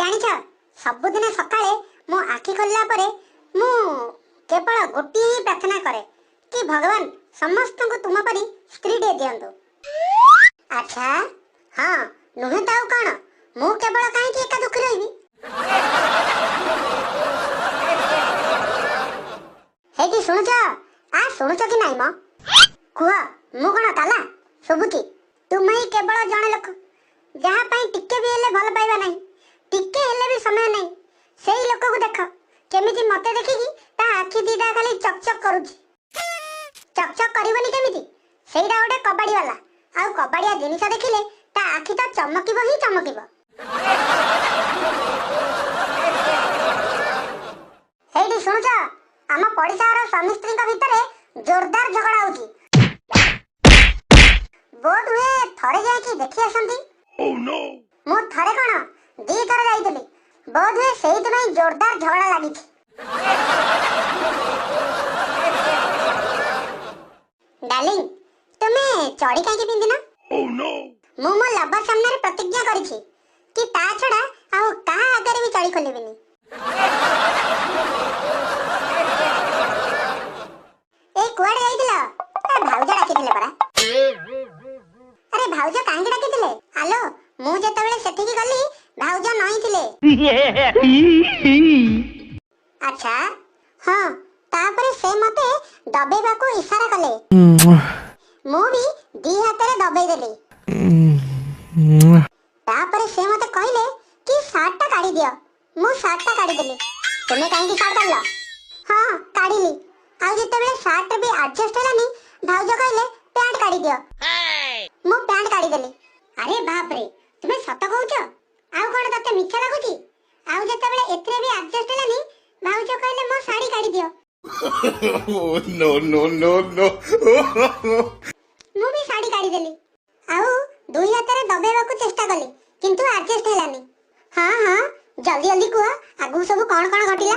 ଜାଣିଛ, ସବୁଦିନ ସକାଳେ ମୋ ଆଖି ଖୋଲିଲା ପରେ ମୁଁ କେବଳ ଗୋଟିଏ ହିଁ ପ୍ରାର୍ଥନା କରେ କି ଭଗବାନ ସମସ୍ତଙ୍କୁ ତୁମ ପରି ସ୍ତ୍ରୀଟିଏ ଦିଅନ୍ତୁ। ଆଚ୍ଛା, ହଁ, ନୁହେଁ ତ ଆଉ କ'ଣ? ମୁଁ କେବଳ କାହିଁକି ଏକା ଦୁଃଖୀ ରହିବି? ହେଇଟି ଶୁଣୁଛ? ଆ ଶୁଣୁଛ କି ନାଇଁ ମ? କୁହ, ମୁଁ କ'ଣ କାଲା ଶୁଭୁଛି? ତୁମେ ହିଁ କେବଳ ଜଣେ ଲୋକ ଯାହା ପାଇଁ ଟିକେ ବି ହେଲେ ଭଲ ପାଇବା ନାହିଁ, ଟିକେ ହେଲେ ବି ସମୟ ନାହିଁ। ସେଇ ଲୋକକୁ ଦେଖ, କେମିତି ମତେ ଦେଖିକି ତା ଆଖି ଦିଟା ଖାଲି ଚକ୍ ଚକ୍ କରୁଛି। ଚକ୍ ଚକ୍ କରିବନି କେମିତି? ସେଇଟା ଗୋଟେ କବାଡି ବାଲା, ଆଉ କବାଡିଆ ଜିନିଷ ଦେଖିଲେ ତା ଆଖି ତ ଚମକିବ ହିଁ ଚମକିବ। ହେଇଟି ଶୁଣୁଛ? ଆମ ପଡିଶା ଘର ସ୍ୱାମୀ ସ୍ତ୍ରୀଙ୍କ ଭିତରେ ଜୋରଦାର ଝଗଡା ହଉଛି, ବୋଧ ହୁଏ ଥରେ ଯାଇକି ଦେଖି ଆସନ୍ତି। ମୁଁ ଥରେ କଣ ଦିଥର ଯାଇଥିଲି, ବୋଧ ହୁଏ ସେଇଥିପାଇଁ ଜୋରଦାର ଝଗଡା ଲାଗିଛି। ଡାର୍ଲିଂ, ତୁମେ ଚଡି କାହିଁକି ପିନ୍ଧିନ? ମୁଁ ମୋ ଲଭର ସାମ୍ନାରେ ପ୍ରତିଜ୍ଞା କରିଛି କି ତା ଛଡା ଆଉ କାହା ଆଗରେ ବି ଚଡି ଖୋଲିବିନି। ଏଇ କୁଆଡେ ଯାଇଥିଲ? ଭାଉଜ ଡାକିଥିଲେ ପରା। ଆରେ ଭାଉଜ କାହିଁକି ଡାକିଥିଲେ? ଆଲୋ, ମୁଁ ଯେତେବେଳେ ସେଠିକି ଗଲି ଭାଉଜ ନଇଁଥିଲେ। ଆଚ୍ଛା, ହଁ, ତାପରେ ସେ ମତେ ଦବେଇବାକୁ ଇଶାରା କଲେ, ମୁଁ ବି ଦି ହାତରେ ଦବେଇ ଦେଲି। ତାପରେ ସେ ମତେ କହିଲେ କି ସାର୍ଟଟା କାଢି ଦିଅ। ମୁଁ ସାର୍ଟଟା କାଢିଦେଲି। ତୁମେ କାହିଁକି ସାର୍ଟ କାଢିଲ? ହଁ, କାଢିଲି। ଆଉ ଯେତେବେଳେ ସାର୍ଟ ବି ଆଡଜଷ୍ଟ ହେଲାନି, ଭାଉଜ କହିଲେ ପ୍ୟାଣ୍ଟ କାଢି ଦିଅ। ମୁଁ ପ୍ୟାଣ୍ଟ କାଢିଦେଲି। ଆରେ ବାପରେ, ତୁମେ ସତ କହୁଛ? ଆଉ କଣ ତତେ ମିଛ ଲାଗୁଛି? ଆଉ ଯେତେବେଳେ ଏଥିରେ ବି ଆଡଜଷ୍ଟ ହେଲାନି, ଭାଉଜ କହିଲେ ମୋ ଶାଢୀ କାଢି ଦିଅ। No, no, no, no. ମୁଁ ବି ଶାଢୀ କାଢିଦେଲି ଆଉ ଦୁଇ ହାତରେ ଦବେଇବାକୁ ଚେଷ୍ଟା କଲି, କିନ୍ତୁ ଆଡଜଷ୍ଟ ହେଲାନି। ହଁ ହଁ, ଜଲ୍ଦି ଜଲ୍ଦି କୁହ ଆଗକୁ ସବୁ କଣ କଣ ଘଟିଲା।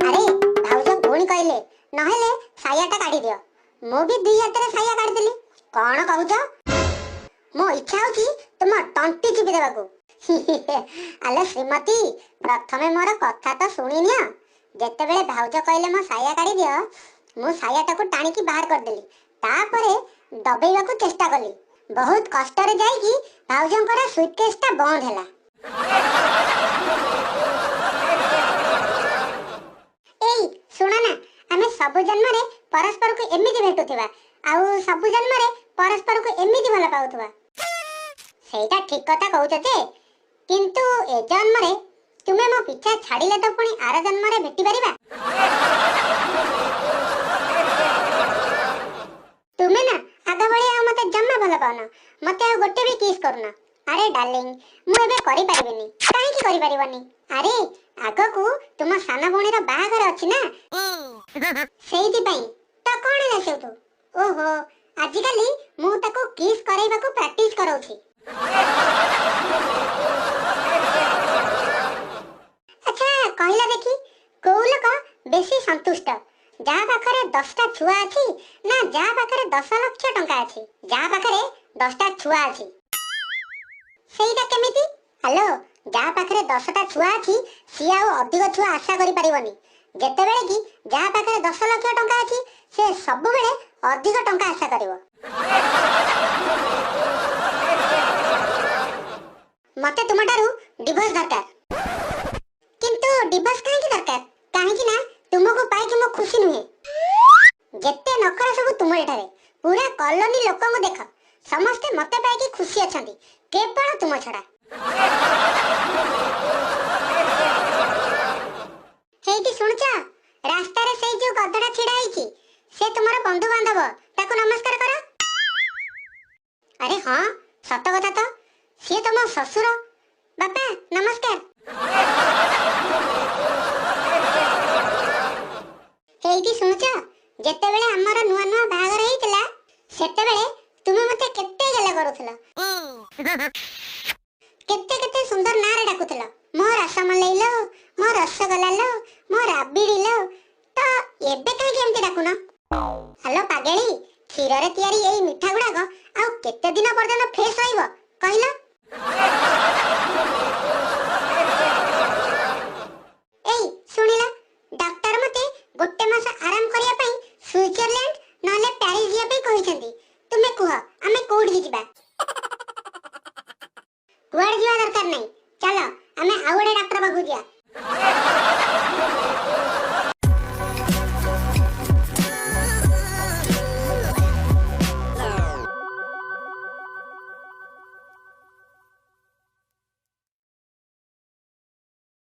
ଆରେ ଭାଉଜ ପୁଣି କହିଲେ ନହେଲେ ସାୟାଟା କାଢିଦିଅ। ମୁଁ ବି ଦୁଇ ହାତରେ ସାୟା କାଢିଦେଲି। କଣ କହୁଛ? ମୋ ଇଚ୍ଛା ହଉଛି ତୁମ ତଣ୍ଟି ଚିପି ଦେବାକୁ। ଆଲୋ ଶ୍ରୀମତୀ, ପ୍ରଥମେ ମୋର କଥା ତ ଶୁଣିନିଅ। ଯେତେବେଳେ ଭାଉଜ କହିଲେ ମୋ ସାୟା କାଢିଦିଅ, ମୁଁ ସାୟାଟାକୁ ଟାଣିକି ବାହାର କରିଦେଲି। ତାପରେ ଦବେଇବାକୁ ଚେଷ୍ଟା କଲି। ବହୁତ କଷ୍ଟରେ ଯାଇକି ଭାଉଜଙ୍କର ସୁଟକେସଟା ବନ୍ଦ ହେଲା। ଏଇ ଶୁଣ ନା, ଆମେ ସବୁ ଜନ୍ମରେ ପରସ୍ପରକୁ ଏମିତି ଭେଟୁଥିବା ଆଉ ସବୁ ଜନ୍ମରେ ପରସ୍ପରକୁ ଏମିତି ଭଲ ପାଉଥିବା। ସେଇଟା ଠିକ କଥା କହୁଛ ଯେ, କିନ୍ତୁ ଏ ଜନ୍ମରେ ତୁମେ ମୋ ପିଛା ଛାଡ଼ିଲେ ତ ପୁଣି ଆର ଜନ୍ମରେ ଭେଟି ପାରିବା। ତୁମେ ନା ଆଗ ଭଳି ଆଉ ମତେ ଜମା ଭଲ ପାଉନ, ମତେ ଆଉ ଗୋଟେ ବି କିସ୍ କରୁନ। ଆରେ ଡାର୍ଲିଂ, ମୁଁ ଏବେ କରିପାରିବିନି। କାହିଁକି କରିପାରିବନି? ଆରେ ଆଗକୁ ତୁମ ସାନ ଭଉଣୀର ବାହାଘର ଅଛି ନା, ସେଇଥିପାଇଁ ତ। କଣ ହେଲା ସେଇଠୁ? ଓହୋ, ଆଜିକାଲି ମୁଁ ତାକୁ କିସ୍ କରେଇବାକୁ ପ୍ରାକ୍ଟିସ କରାଉଛି। ଆଚ୍ଛା କହିଲା ଦେଖି, କୋଉ ଲୋକ ବେଶୀ ସନ୍ତୁଷ୍ଟ, ଯାହା ପାଖରେ 10ଟା ଛୁଆ ଅଛି ନା ଯାହା ପାଖରେ 10 ଲକ୍ଷ ଟଙ୍କା ଅଛି? ଯାହା ପାଖରେ 10ଟା ଛୁଆ ଅଛି। ସେଇଟା କେମିତି? ହ୍ୟାଲୋ, ଯାହା ପାଖରେ 10ଟା ଛୁଆ ଅଛି ସିଏ ଆଉ ଅଧିକ ଛୁଆ ଆଶା କରିପାରିବନି, ଯେତେବେଳେ କି ଯାହା ପାଖରେ 10 ଲକ୍ଷ ଟଙ୍କା ଅଛି ସେ ସବୁବେଳେ ଅଧିକ ଟଙ୍କା ଆଶା କରିବ। ମତେ ତୁମଠାରୁ ଡିଭୋର୍ସ ଦରକାର। କିନ୍ତୁ ଡିଭୋର୍ସ କାହିଁକି ଦରକାର? କାହିଁକି ନା ତୁମକୁ ପାଇକି ମୁଁ ଖୁସି ନୁହେଁ। ଯେତେ ନଖରା ସବୁ ତୁମରି ଠାରେ। ପୁରା କଲୋନୀ ଲୋକଙ୍କୁ ଦେଖ, ସମସ୍ତେ ମତେ ପାଇକି ଖୁସି ଅଛନ୍ତି, କେବଳ ତୁମ ଛଡା। ହେଇଟି ଶୁଣୁଛ? ରାସ୍ତାରେ ସେଇ ଯୋଉ ଗଧଟା ଛିଡା ହେଇଛି ସେ ତୁମର ବନ୍ଧୁ ବାନ୍ଧବ, ତାକୁ ନମସ୍କାର କର। ଆରେ ହଁ, ସତ କଥା ତ, ସିଏ ତମ ଶ୍ୱଶୁର। ବାପା ନମସ୍କାର। ହେଇଟି ଶୁଣୁଛ? ଯେତେବେଳେ ଆମର ନୂଆ ନୂଆ ବାହାଘର ହେଇଥିଲା ସେତେବେଳେ ତୁମେ ମତେ କେତେ ଗେଲ କରୁଥିଲ, କେତେ କେତେ ସୁନ୍ଦର ନାଁରେ ଡାକୁଥିଲ। ମୋ ରସମଲେଇ ଲୋ, ମୋ ରସଗୋଲା ଲୋ, ମୋ ରାବିଡ଼ି ଲୋ। ତ ଏବେ କାହିଁକି ଏମିତି ଡାକୁନ? ହ୍ୟାଲୋ ପାଗେଳି, କ୍ଷୀରରେ ତିଆରି ଏଇ ମିଠା ଗୁଡାକ ଆଉ କେତେ ଦିନ ପର୍ଯ୍ୟନ୍ତ ଫ୍ରେଶ ରହିବ କହିଲ? ଗୋଟେ ମାସ ଆରାମ କରିବା ପାଇଁ ସୁଇଜରଲ୍ୟାଣ୍ଡ ନହେଲେ ପ୍ୟାରିସ ଯିବା ପାଇଁ କହିଛନ୍ତି। ତୁମେ କୁହ, ଆମେ କୋଉଠିକି ଯିବା? କୁଆଡେ ଯିବା ଦରକାର ନାହିଁ, ଚାଲ ଆମେ ଆଉ ଗୋଟେ ଡାକ୍ତର ପାଖକୁ ଯିବା।